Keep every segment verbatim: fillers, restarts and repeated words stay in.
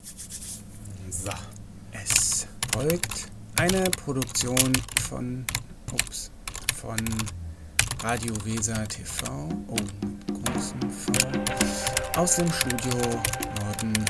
So, es folgt eine Produktion von, ups, von Radio Weser T V, oh, mit großem V, aus dem Studio Nordenham.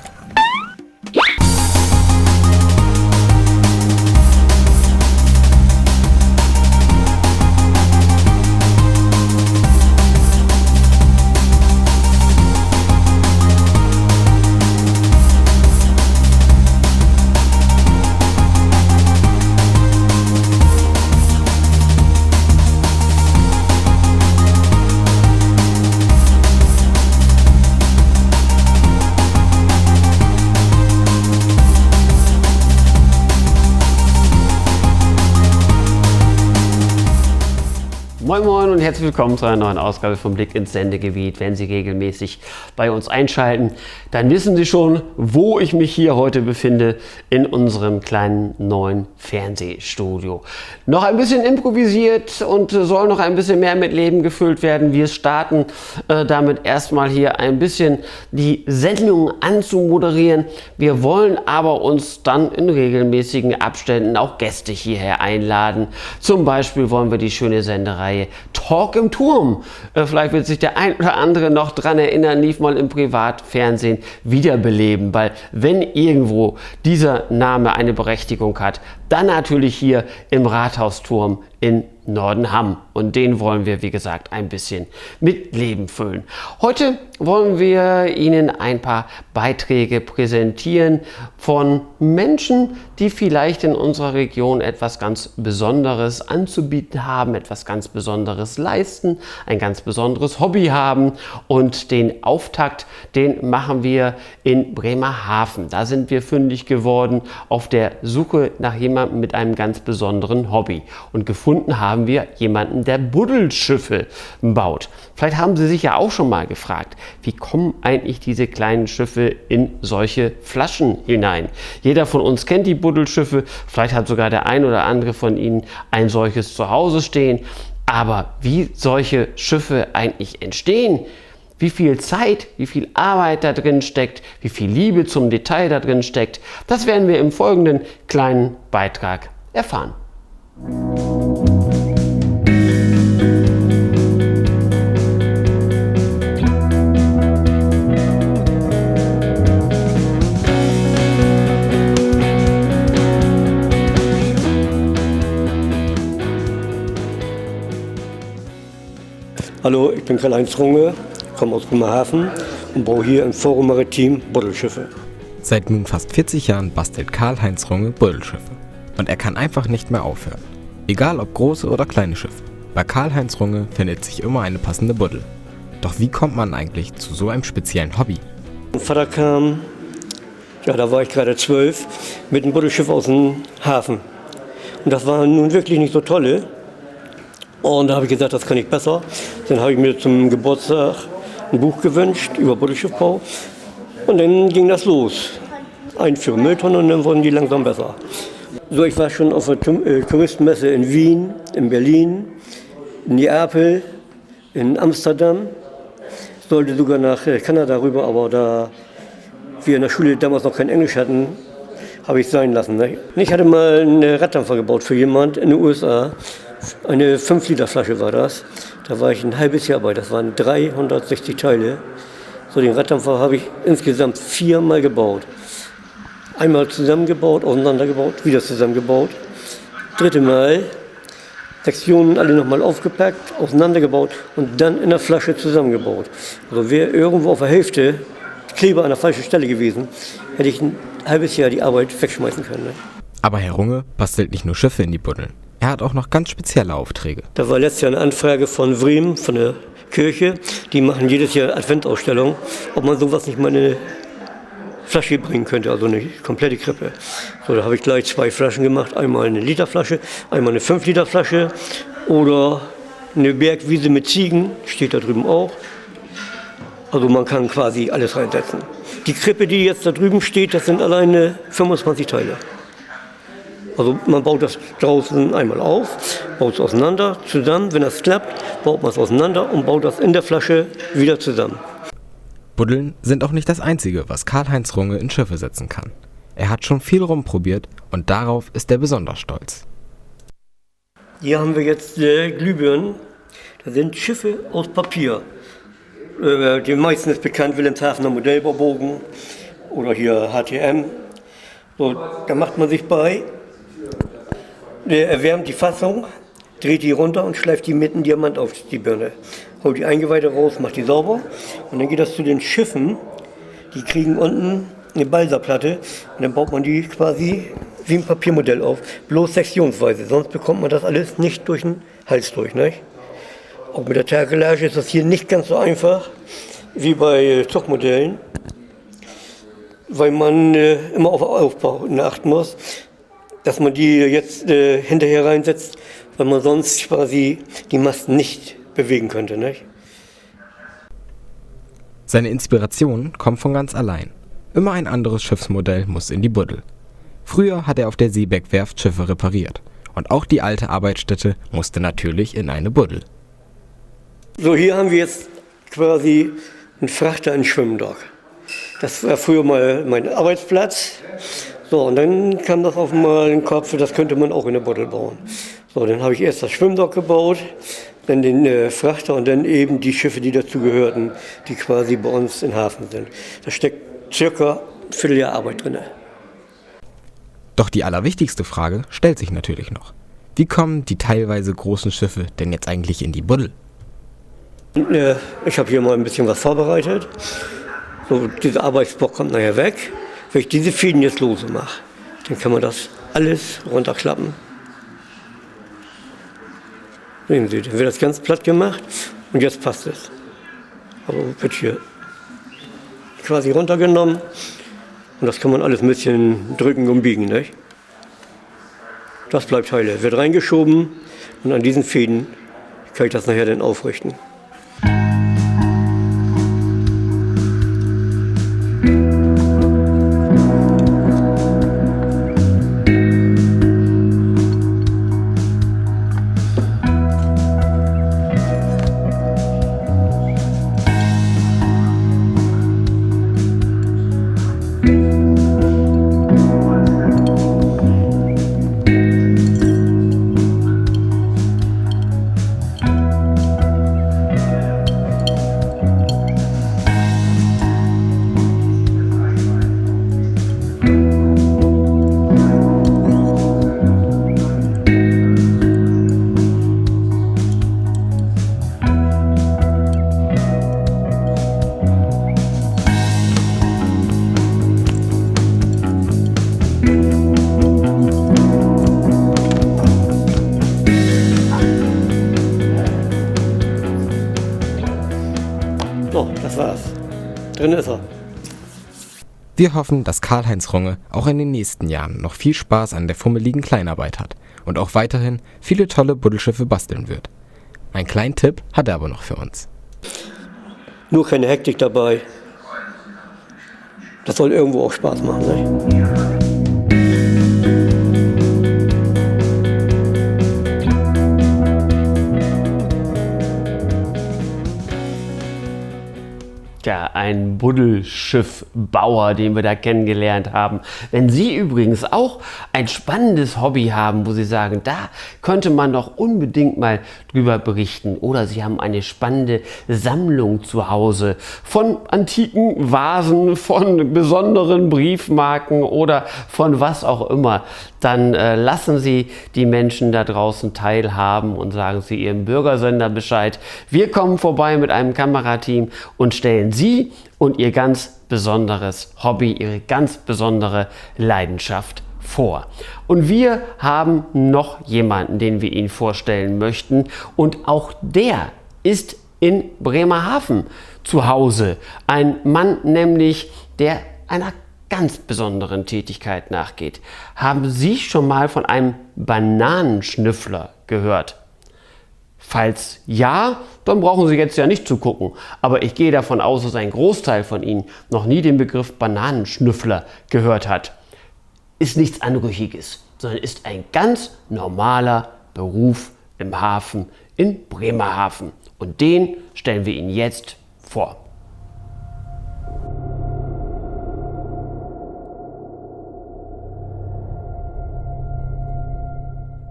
Moin Moin und herzlich willkommen zu einer neuen Ausgabe von Blick ins Sendegebiet. Wenn Sie regelmäßig bei uns einschalten, dann wissen Sie schon, wo ich mich hier heute befinde, in unserem kleinen neuen Fernsehstudio. Noch ein bisschen improvisiert und soll noch ein bisschen mehr mit Leben gefüllt werden. Wir starten, äh, damit erstmal hier ein bisschen die Sendung anzumoderieren. Wir wollen aber uns dann in regelmäßigen Abständen auch Gäste hierher einladen. Zum Beispiel wollen wir die schöne Sendereihe Talk im Turm. Äh, vielleicht wird sich der ein oder andere noch dran erinnern, lief mal im Privatfernsehen, wiederbeleben. Weil wenn irgendwo dieser Name eine Berechtigung hat, dann natürlich hier im Rathausturm in Nordenham. Und den wollen wir, wie gesagt, ein bisschen mit Leben füllen. Heute wollen wir Ihnen ein paar Beiträge präsentieren von Menschen, die vielleicht in unserer Region etwas ganz Besonderes anzubieten haben, etwas ganz Besonderes leisten, ein ganz besonderes Hobby haben. Und den Auftakt, den machen wir in Bremerhaven. Da sind wir fündig geworden auf der Suche nach jemandem mit einem ganz besonderen Hobby. Und gefunden haben wir jemanden, der Buddelschiffe baut. Vielleicht haben Sie sich ja auch schon mal gefragt, wie kommen eigentlich diese kleinen Schiffe in solche Flaschen hinein? Jeder von uns kennt die Buddelschiffe, vielleicht hat sogar der ein oder andere von Ihnen ein solches zu Hause stehen. Aber wie solche Schiffe eigentlich entstehen, wie viel Zeit, wie viel Arbeit da drin steckt, wie viel Liebe zum Detail da drin steckt, das werden wir im folgenden kleinen Beitrag erfahren. Hallo, ich bin Karl-Heinz Runge, komme aus Bremerhaven und baue hier im Forum Maritim Buddelschiffe. Seit nun fast vierzig Jahren bastelt Karl-Heinz Runge Buddelschiffe. Und er kann einfach nicht mehr aufhören. Egal ob große oder kleine Schiffe, bei Karl-Heinz Runge findet sich immer eine passende Buddel. Doch wie kommt man eigentlich zu so einem speziellen Hobby? Mein Vater kam, ja, da war ich gerade zwölf, mit einem Buddelschiff aus dem Hafen. Und das war nun wirklich nicht so tolle. Und da habe ich gesagt, das kann ich besser. Dann habe ich mir zum Geburtstag ein Buch gewünscht über Buddelschiffbau. Und dann ging das los. Ein für Mülltonne und dann wurden die langsam besser. So, ich war schon auf der Tum-, äh, Touristenmesse in Wien, in Berlin, in Neapel, in Amsterdam. Sollte sogar nach, äh, Kanada rüber, aber da wir in der Schule damals noch kein Englisch hatten, habe ich sein lassen, ne? Ich hatte mal einen Raddampfer gebaut für jemand in den U S A. Eine fünf Liter Flasche war das. Da war ich ein halbes Jahr bei. Das waren dreihundertsechzig Teile. So, den Raddampfer habe ich insgesamt viermal gebaut. Einmal zusammengebaut, auseinandergebaut, wieder zusammengebaut. Dritte Mal Sektionen alle nochmal aufgepackt, auseinandergebaut und dann in der Flasche zusammengebaut. Also wäre irgendwo auf der Hälfte Kleber an der falschen Stelle gewesen, hätte ich ein halbes Jahr die Arbeit wegschmeißen können, ne? Aber Herr Runge bastelt nicht nur Schiffe in die Buddeln. Er hat auch noch ganz spezielle Aufträge. Da war letztes Jahr eine Anfrage von Bremen, von der Kirche. Die machen jedes Jahr Adventsausstellung, ob man sowas nicht mal in eine Flasche bringen könnte, also eine komplette Krippe. So, da habe ich gleich zwei Flaschen gemacht, einmal eine Literflasche, einmal eine fünf Liter Flasche oder eine Bergwiese mit Ziegen, steht da drüben auch. Also man kann quasi alles reinsetzen. Die Krippe, die jetzt da drüben steht, das sind alleine fünfundzwanzig Teile. Also man baut das draußen einmal auf, baut es auseinander, zusammen. Wenn das klappt, baut man es auseinander und baut das in der Flasche wieder zusammen. Buddeln sind auch nicht das Einzige, was Karl-Heinz Runge in Schiffe setzen kann. Er hat schon viel rumprobiert und darauf ist er besonders stolz. Hier haben wir jetzt, äh, Glühbirnen. Das sind Schiffe aus Papier. Äh, den meisten ist bekannt, Wilhelmshavener Modellbaubogen oder hier H T M. So, da macht man sich bei, äh, erwärmt die Fassung, dreht die runter und schleift die mit einem Diamant auf die Birne. Holt die Eingeweide raus, macht die sauber und dann geht das zu den Schiffen. Die kriegen unten eine Balsaplatte und dann baut man die quasi wie ein Papiermodell auf, bloß sektionsweise, sonst bekommt man das alles nicht durch den Hals durch, nicht? Auch mit der Takelage ist das hier nicht ganz so einfach wie bei Zuchtmodellen, weil man, äh, immer auf Aufbauten achten muss, dass man die jetzt, äh, hinterher reinsetzt, weil man sonst quasi die Masten nicht bewegen könnte, nicht? Seine Inspiration kommt von ganz allein. Immer ein anderes Schiffsmodell muss in die Buddel. Früher hat er auf der Seebeck-Werft Schiffe repariert. Und auch die alte Arbeitsstätte musste natürlich in eine Buddel. So, hier haben wir jetzt quasi einen Frachter in Schwimmdock. Das war früher mal mein Arbeitsplatz. So, und dann kam das auf einmal in den Kopf, das könnte man auch in der Buddel bauen. So, dann habe ich erst das Schwimmdock gebaut, dann den, äh, Frachter und dann eben die Schiffe, die dazu gehörten, die quasi bei uns im Hafen sind. Da steckt circa ein Vierteljahr Arbeit drin. Doch die allerwichtigste Frage stellt sich natürlich noch. Wie kommen die teilweise großen Schiffe denn jetzt eigentlich in die Buddel? Äh, ich habe hier mal ein bisschen was vorbereitet. So, dieser Arbeitsblock kommt nachher weg. Wenn ich diese Fäden jetzt lose mache, dann kann man das alles runterklappen. Sehen Sie, dann wird das ganz platt gemacht und jetzt passt es. Also wird hier quasi runtergenommen und das kann man alles ein bisschen drücken und biegen, nicht? Das bleibt heile, wird reingeschoben und an diesen Fäden kann ich das nachher dann aufrichten. So, das war's. Drin ist er. Wir hoffen, dass Karl-Heinz Runge auch in den nächsten Jahren noch viel Spaß an der fummeligen Kleinarbeit hat und auch weiterhin viele tolle Buddelschiffe basteln wird. Einen kleinen Tipp hat er aber noch für uns. Nur keine Hektik dabei. Das soll irgendwo auch Spaß machen, ne? Ja, ein Buddelschiffbauer, den wir da kennengelernt haben. Wenn Sie übrigens auch ein spannendes Hobby haben, wo Sie sagen, da könnte man doch unbedingt mal drüber berichten, oder Sie haben eine spannende Sammlung zu Hause von antiken Vasen, von besonderen Briefmarken oder von was auch immer, dann, äh, lassen Sie die Menschen da draußen teilhaben und sagen Sie Ihrem Bürgersender Bescheid. Wir kommen vorbei mit einem Kamerateam und stellen Sie und Ihr ganz besonderes Hobby, Ihre ganz besondere Leidenschaft vor. Und wir haben noch jemanden, den wir Ihnen vorstellen möchten. Und auch der ist in Bremerhaven zu Hause. Ein Mann nämlich, der einer ganz besonderen Tätigkeit nachgeht. Haben Sie schon mal von einem Bananenschnüffler gehört? Falls ja, dann brauchen Sie jetzt ja nicht zu gucken. Aber ich gehe davon aus, dass ein Großteil von Ihnen noch nie den Begriff Bananenschnüffler gehört hat. Ist nichts Anrüchiges, sondern ist ein ganz normaler Beruf im Hafen in Bremerhaven. Und den stellen wir Ihnen jetzt vor.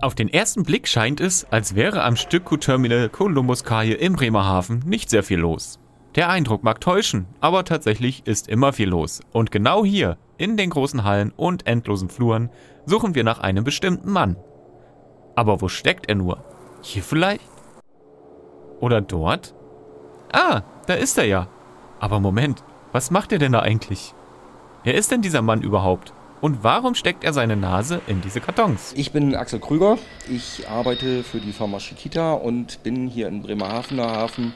Auf den ersten Blick scheint es, als wäre am Stückgut Terminal Kolumbuskaaje in Bremerhaven nicht sehr viel los. Der Eindruck mag täuschen, aber tatsächlich ist immer viel los. Und genau hier, in den großen Hallen und endlosen Fluren, suchen wir nach einem bestimmten Mann. Aber wo steckt er nur? Hier vielleicht? Oder dort? Ah, da ist er ja. Aber Moment, was macht er denn da eigentlich? Wer ist denn dieser Mann überhaupt? Und warum steckt er seine Nase in diese Kartons? Ich bin Axel Krüger. Ich arbeite für die Firma Chiquita und bin hier in Bremerhavener Hafen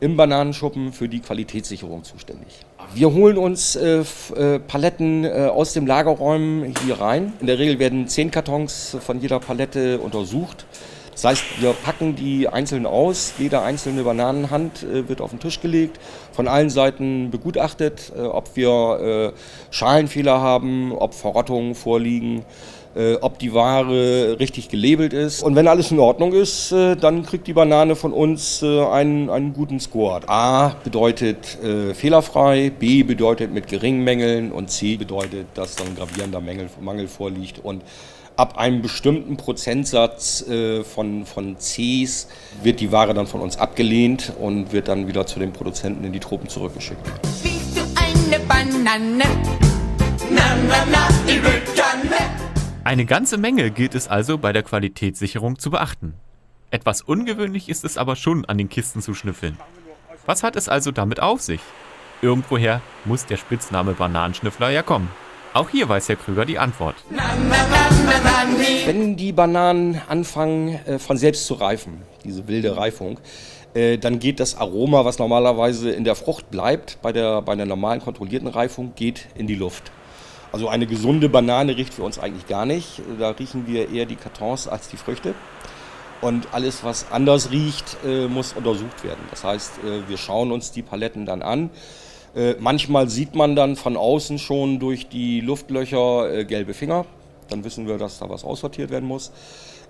im Bananenschuppen für die Qualitätssicherung zuständig. Wir holen uns äh, f- äh, Paletten äh, aus den Lagerräumen hier rein. In der Regel werden zehn Kartons von jeder Palette untersucht. Das heißt, wir packen die einzeln aus. Jede einzelne Bananenhand äh, wird auf den Tisch gelegt, von allen Seiten begutachtet, äh, ob wir äh, Schalenfehler haben, ob Verrottungen vorliegen, äh, ob die Ware richtig gelabelt ist. Und wenn alles in Ordnung ist, äh, dann kriegt die Banane von uns äh, einen, einen guten Score. A bedeutet äh, fehlerfrei, B bedeutet mit geringen Mängeln und C bedeutet, dass dann gravierender Mängel, Mangel vorliegt. Und ab einem bestimmten Prozentsatz äh, von, von Cs wird die Ware dann von uns abgelehnt und wird dann wieder zu den Produzenten in die Tropen zurückgeschickt. Wie so eine Banane. Na, na, na, die Mülltonne. Eine ganze Menge gilt es also bei der Qualitätssicherung zu beachten. Etwas ungewöhnlich ist es aber schon, an den Kisten zu schnüffeln. Was hat es also damit auf sich? Irgendwoher muss der Spitzname Bananenschnüffler ja kommen. Auch hier weiß Herr Krüger die Antwort. Wenn die Bananen anfangen, äh, von selbst zu reifen, diese wilde Reifung, äh, dann geht das Aroma, was normalerweise in der Frucht bleibt, bei der, bei einer normalen kontrollierten Reifung, geht in die Luft. Also eine gesunde Banane riecht für uns eigentlich gar nicht. Da riechen wir eher die Kartons als die Früchte. Und alles, was anders riecht, äh, muss untersucht werden. Das heißt, äh, wir schauen uns die Paletten dann an. Äh, manchmal sieht man dann von außen schon durch die Luftlöcher äh, gelbe Finger. Dann wissen wir, dass da was aussortiert werden muss.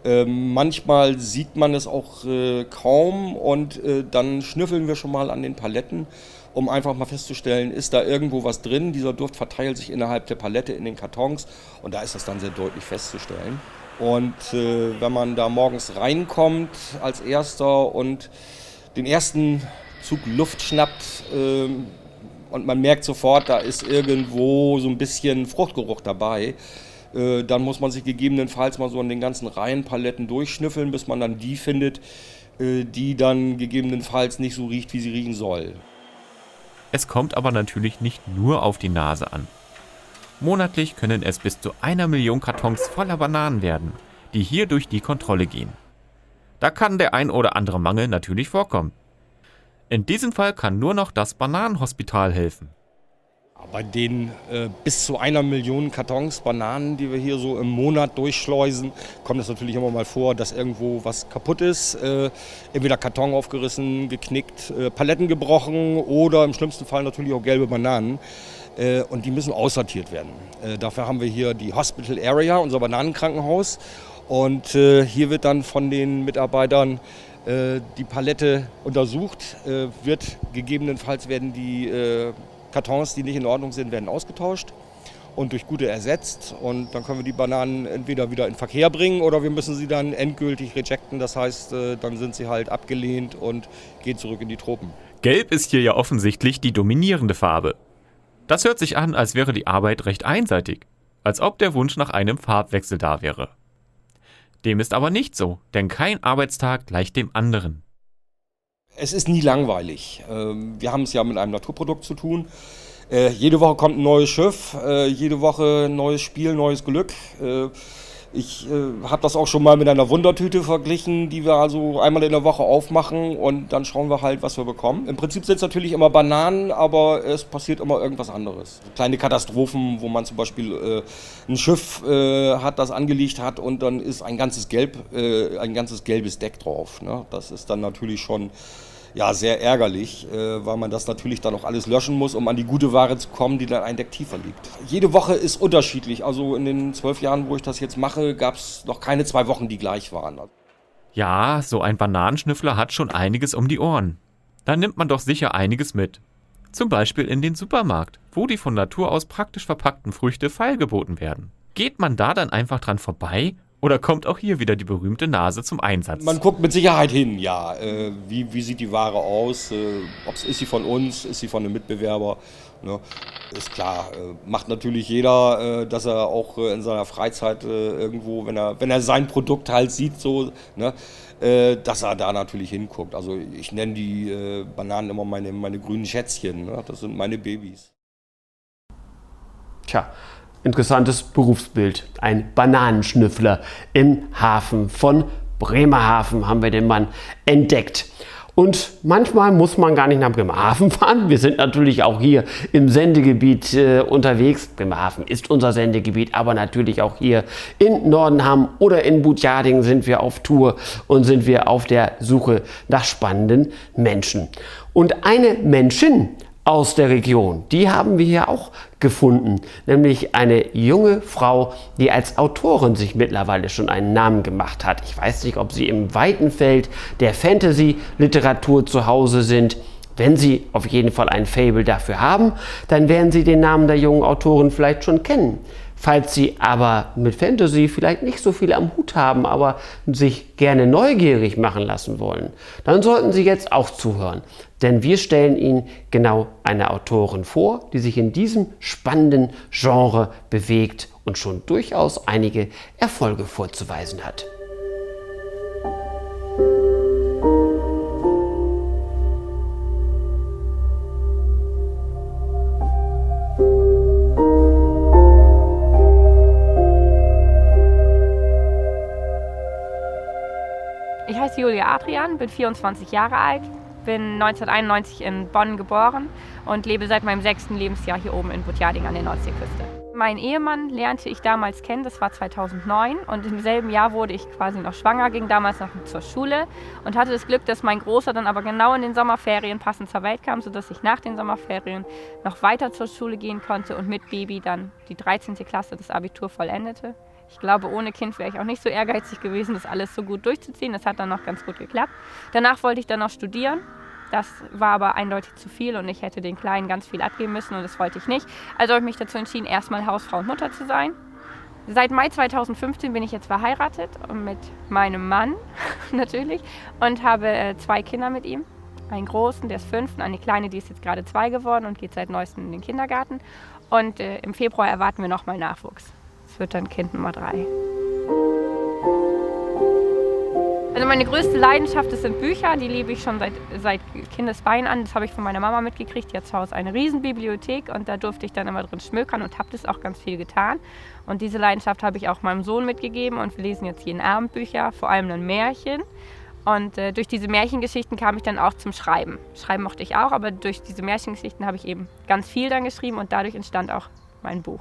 Ähm, manchmal sieht man es auch äh, kaum und äh, dann schnüffeln wir schon mal an den Paletten, um einfach mal festzustellen, ist da irgendwo was drin. Dieser Duft verteilt sich innerhalb der Palette in den Kartons und da ist das dann sehr deutlich festzustellen. Und äh, wenn man da morgens reinkommt als Erster und den ersten Zug Luft schnappt ähm, und man merkt sofort, da ist irgendwo so ein bisschen Fruchtgeruch dabei, äh, dann muss man sich gegebenenfalls mal so an den ganzen Reihenpaletten durchschnüffeln, bis man dann die findet, äh, die dann gegebenenfalls nicht so riecht, wie sie riechen soll. Es kommt aber natürlich nicht nur auf die Nase an. Monatlich können es bis zu einer Million Kartons voller Bananen werden, die hier durch die Kontrolle gehen. Da kann der ein oder andere Mangel natürlich vorkommen. In diesem Fall kann nur noch das Bananenhospital helfen. Bei den äh, bis zu einer Million Kartons Bananen, die wir hier so im Monat durchschleusen, kommt es natürlich immer mal vor, dass irgendwo was kaputt ist. Äh, entweder Karton aufgerissen, geknickt, äh, Paletten gebrochen oder im schlimmsten Fall natürlich auch gelbe Bananen. Äh, und die müssen aussortiert werden. Äh, dafür haben wir hier die Hospital Area, unser Bananenkrankenhaus. Und äh, hier wird dann von den Mitarbeitern äh, die Palette untersucht, äh, wird gegebenenfalls werden die äh, Kartons, die nicht in Ordnung sind, werden ausgetauscht und durch gute ersetzt. Und dann können wir die Bananen entweder wieder in Verkehr bringen oder wir müssen sie dann endgültig rejecten. Das heißt, äh, dann sind sie halt abgelehnt und gehen zurück in die Tropen. Gelb ist hier ja offensichtlich die dominierende Farbe. Das hört sich an, als wäre die Arbeit recht einseitig, als ob der Wunsch nach einem Farbwechsel da wäre. Dem ist aber nicht so, denn kein Arbeitstag gleicht dem anderen. Es ist nie langweilig. Ähm, wir haben es ja mit einem Naturprodukt zu tun. Äh, jede Woche kommt ein neues Schiff, äh, jede Woche ein neues Spiel, neues Glück. Äh, ich äh, habe das auch schon mal mit einer Wundertüte verglichen, die wir also einmal in der Woche aufmachen und dann schauen wir halt, was wir bekommen. Im Prinzip sind es natürlich immer Bananen, aber es passiert immer irgendwas anderes. Kleine Katastrophen, wo man zum Beispiel äh, ein Schiff äh, hat, das angelegt hat und dann ist ein ganzes, gelb, äh, ein ganzes gelbes Deck drauf. Ne? Das ist dann natürlich schon ja, sehr ärgerlich, äh, weil man das natürlich dann auch alles löschen muss, um an die gute Ware zu kommen, die dann ein Deck tiefer liegt. Jede Woche ist unterschiedlich. Also in den zwölf Jahren, wo ich das jetzt mache, gab es noch keine zwei Wochen, die gleich waren. Ja, so ein Bananenschnüffler hat schon einiges um die Ohren. Da nimmt man doch sicher einiges mit. Zum Beispiel in den Supermarkt, wo die von Natur aus praktisch verpackten Früchte feilgeboten werden. Geht man da dann einfach dran vorbei Oder kommt auch hier wieder die berühmte Nase zum Einsatz? Man guckt mit Sicherheit hin, ja. Äh, wie, wie sieht die Ware aus? Äh, ob's, ist sie von uns? Ist sie von einem Mitbewerber? Ne? Ist klar, äh, macht natürlich jeder, äh, dass er auch, äh, in seiner Freizeit, äh, irgendwo, wenn er, wenn er sein Produkt halt sieht, so, ne, äh, dass er da natürlich hinguckt. Also ich nenne die, äh, Bananen immer meine, meine grünen Schätzchen, ne? Das sind meine Babys. Tja, interessantes Berufsbild. Ein Bananenschnüffler im Hafen von Bremerhaven haben wir den Mann entdeckt. Und manchmal muss man gar nicht nach Bremerhaven fahren. Wir sind natürlich auch hier im Sendegebiet, äh, unterwegs. Bremerhaven ist unser Sendegebiet, aber natürlich auch hier in Nordenham oder in Butjadingen sind wir auf Tour und sind wir auf der Suche nach spannenden Menschen. Und eine Menschen aus der Region, die haben wir hier auch gefunden, nämlich eine junge Frau, die als Autorin sich mittlerweile schon einen Namen gemacht hat. Ich weiß nicht, ob Sie im weiten Feld der Fantasy-Literatur zu Hause sind. Wenn Sie auf jeden Fall ein Faible dafür haben, dann werden Sie den Namen der jungen Autorin vielleicht schon kennen. Falls Sie aber mit Fantasy vielleicht nicht so viel am Hut haben, aber sich gerne neugierig machen lassen wollen, dann sollten Sie jetzt auch zuhören. Denn wir stellen Ihnen genau eine Autorin vor, die sich in diesem spannenden Genre bewegt und schon durchaus einige Erfolge vorzuweisen hat. Ich heiße Julia Adrian, bin vierundzwanzig Jahre alt, bin neunzehnhunderteinundneunzig in Bonn geboren und lebe seit meinem sechsten Lebensjahr hier oben in Butjadingen an der Nordseeküste. Meinen Ehemann lernte ich damals kennen, das war zweitausendneun, und im selben Jahr wurde ich quasi noch schwanger, ging damals noch zur Schule und hatte das Glück, dass mein Großer dann aber genau in den Sommerferien passend zur Welt kam, sodass ich nach den Sommerferien noch weiter zur Schule gehen konnte und mit Baby dann die dreizehnte Klasse, das Abitur, vollendete. Ich glaube, ohne Kind wäre ich auch nicht so ehrgeizig gewesen, das alles so gut durchzuziehen. Das hat dann noch ganz gut geklappt. Danach wollte ich dann noch studieren. Das war aber eindeutig zu viel und ich hätte den Kleinen ganz viel abgeben müssen und das wollte ich nicht. Also habe ich mich dazu entschieden, erstmal Hausfrau und Mutter zu sein. Seit Mai zweitausendfünfzehn bin ich jetzt verheiratet und mit meinem Mann natürlich und habe, äh, zwei Kinder mit ihm. Einen Großen, der ist fünf, und eine Kleine, die ist jetzt gerade zwei geworden und geht seit neuestem in den Kindergarten. Und, äh, im Februar erwarten wir nochmal Nachwuchs. Es wird dann Kind Nummer drei. Also meine größte Leidenschaft, das sind Bücher, die liebe ich schon seit, seit Kindesbeinen an. Das habe ich von meiner Mama mitgekriegt, die hat zu Hause eine Riesenbibliothek und da durfte ich dann immer drin schmökern und habe das auch ganz viel getan. Und diese Leidenschaft habe ich auch meinem Sohn mitgegeben und wir lesen jetzt jeden Abend Bücher, vor allem dann Märchen. Und, äh, durch diese Märchengeschichten kam ich dann auch zum Schreiben. Schreiben mochte ich auch, aber durch diese Märchengeschichten habe ich eben ganz viel dann geschrieben und dadurch entstand auch mein Buch.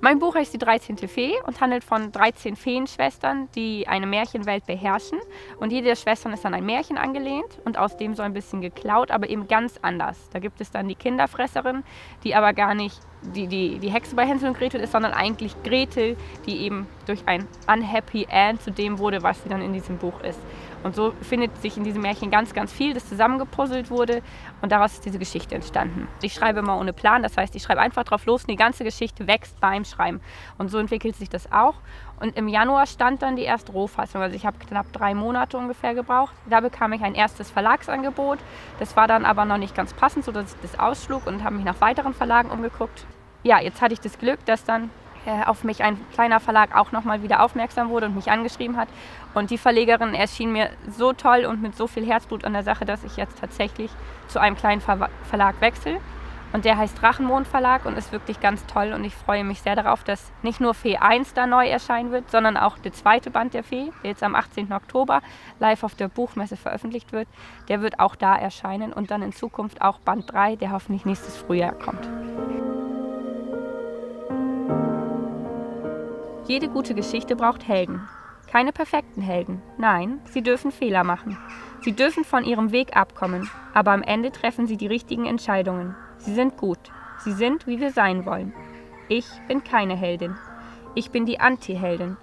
Mein Buch heißt Die dreizehnte Fee und handelt von dreizehn Feenschwestern, die eine Märchenwelt beherrschen. Und jede der Schwestern ist an ein Märchen angelehnt und aus dem so ein bisschen geklaut, aber eben ganz anders. Da gibt es dann die Kinderfresserin, die aber gar nicht die, die, die Hexe bei Hänsel und Gretel ist, sondern eigentlich Gretel, die eben durch ein Unhappy End zu dem wurde, was sie dann in diesem Buch ist. Und so findet sich in diesem Märchen ganz, ganz viel, das zusammengepuzzelt wurde und daraus ist diese Geschichte entstanden. Ich schreibe immer ohne Plan, das heißt, ich schreibe einfach drauf los und die ganze Geschichte wächst beim Schreiben. Und so entwickelt sich das auch. Und im Januar stand dann die erste Rohfassung, also ich habe knapp drei Monate ungefähr gebraucht. Da bekam ich ein erstes Verlagsangebot. Das war dann aber noch nicht ganz passend, sodass ich das ausschlug und habe mich nach weiteren Verlagen umgeguckt. Ja, jetzt hatte ich das Glück, dass dann, äh, auf mich ein kleiner Verlag auch noch mal wieder aufmerksam wurde und mich angeschrieben hat. Und die Verlegerin erschien mir so toll und mit so viel Herzblut an der Sache, dass ich jetzt tatsächlich zu einem kleinen Verwa-, Verlag wechsle. Und der heißt Drachenmond Verlag und ist wirklich ganz toll. Und ich freue mich sehr darauf, dass nicht nur Fee eins da neu erscheinen wird, sondern auch der zweite Band der Fee, der jetzt am achtzehnten Oktober live auf der Buchmesse veröffentlicht wird. Der wird auch da erscheinen und dann in Zukunft auch Band drei, der hoffentlich nächstes Frühjahr kommt. Jede gute Geschichte braucht Helden. Keine perfekten Helden. Nein, sie dürfen Fehler machen. Sie dürfen von ihrem Weg abkommen. Aber am Ende treffen sie die richtigen Entscheidungen. Sie sind gut. Sie sind, wie wir sein wollen. Ich bin keine Heldin. Ich bin die Anti-Heldin.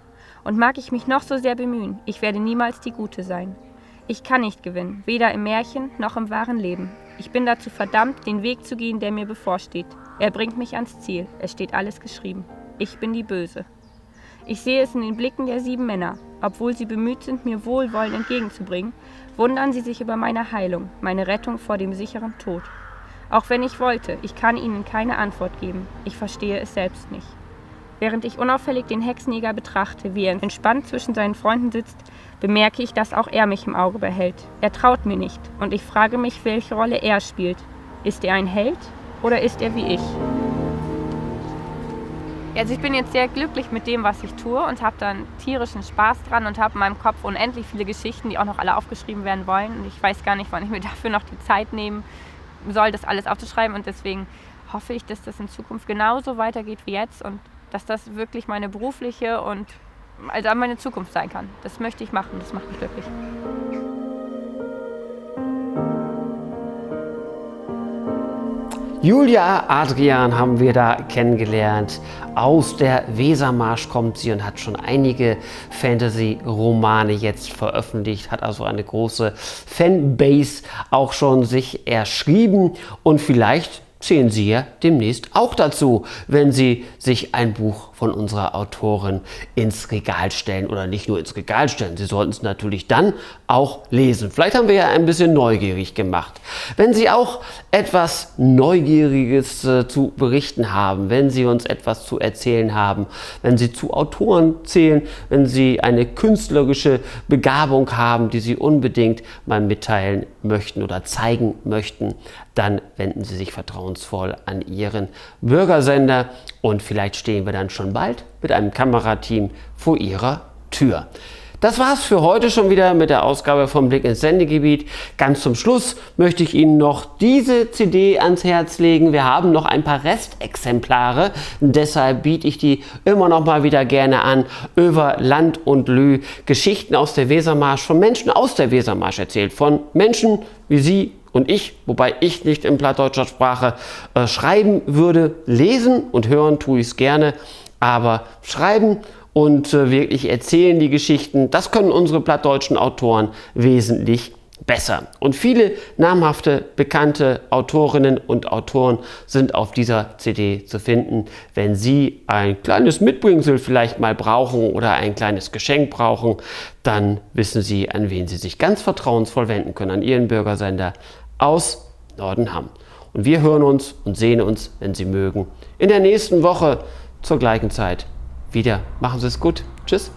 Und mag ich mich noch so sehr bemühen, ich werde niemals die Gute sein. Ich kann nicht gewinnen, weder im Märchen noch im wahren Leben. Ich bin dazu verdammt, den Weg zu gehen, der mir bevorsteht. Er bringt mich ans Ziel. Es steht alles geschrieben. Ich bin die Böse. Ich sehe es in den Blicken der sieben Männer. Obwohl sie bemüht sind, mir Wohlwollen entgegenzubringen, wundern sie sich über meine Heilung, meine Rettung vor dem sicheren Tod. Auch wenn ich wollte, ich kann ihnen keine Antwort geben. Ich verstehe es selbst nicht. Während ich unauffällig den Hexenjäger betrachte, wie er entspannt zwischen seinen Freunden sitzt, bemerke ich, dass auch er mich im Auge behält. Er traut mir nicht und ich frage mich, welche Rolle er spielt. Ist er ein Held oder ist er wie ich? Also ich bin jetzt sehr glücklich mit dem, was ich tue und habe da einen tierischen Spaß dran und habe in meinem Kopf unendlich viele Geschichten, die auch noch alle aufgeschrieben werden wollen. Und ich weiß gar nicht, wann ich mir dafür noch die Zeit nehmen soll, das alles aufzuschreiben. Und deswegen hoffe ich, dass das in Zukunft genauso weitergeht wie jetzt und dass das wirklich meine berufliche und also meine Zukunft sein kann. Das möchte ich machen, das macht mich glücklich. Julia Adrian haben wir da kennengelernt. Aus der Wesermarsch kommt sie und hat schon einige Fantasy-Romane jetzt veröffentlicht, hat also eine große Fanbase auch schon sich erschrieben. Und vielleicht zählen Sie ja demnächst auch dazu, wenn Sie sich ein Buch von unserer Autorin ins Regal stellen oder nicht nur ins Regal stellen. Sie sollten es natürlich dann auch lesen. Vielleicht haben wir ja ein bisschen neugierig gemacht. Wenn Sie auch etwas Neugieriges äh, zu berichten haben, wenn Sie uns etwas zu erzählen haben, wenn Sie zu Autoren zählen, wenn Sie eine künstlerische Begabung haben, die Sie unbedingt mal mitteilen möchten oder zeigen möchten, dann wenden Sie sich vertrauensvoll an Ihren Bürgersender und vielleicht stehen wir dann schon bald mit einem Kamerateam vor Ihrer Tür. Das war's für heute schon wieder mit der Ausgabe von Blick ins Sendegebiet. Ganz zum Schluss möchte ich Ihnen noch diese C D ans Herz legen. Wir haben noch ein paar Restexemplare, deshalb biete ich die immer noch mal wieder gerne an. Über Land und Lü, Geschichten aus der Wesermarsch, von Menschen aus der Wesermarsch erzählt, von Menschen wie Sie und ich, wobei ich nicht in plattdeutscher Sprache äh, schreiben würde. Lesen und hören tue ich es gerne, aber schreiben und äh, wirklich erzählen die Geschichten, das können unsere plattdeutschen Autoren wesentlich besser. Und viele namhafte, bekannte Autorinnen und Autoren sind auf dieser C D zu finden. Wenn Sie ein kleines Mitbringsel vielleicht mal brauchen oder ein kleines Geschenk brauchen, dann wissen Sie, an wen Sie sich ganz vertrauensvoll wenden können, an Ihren Bürgersender aus Nordenham. Und wir hören uns und sehen uns, wenn Sie mögen, in der nächsten Woche zur gleichen Zeit wieder. Machen Sie es gut. Tschüss.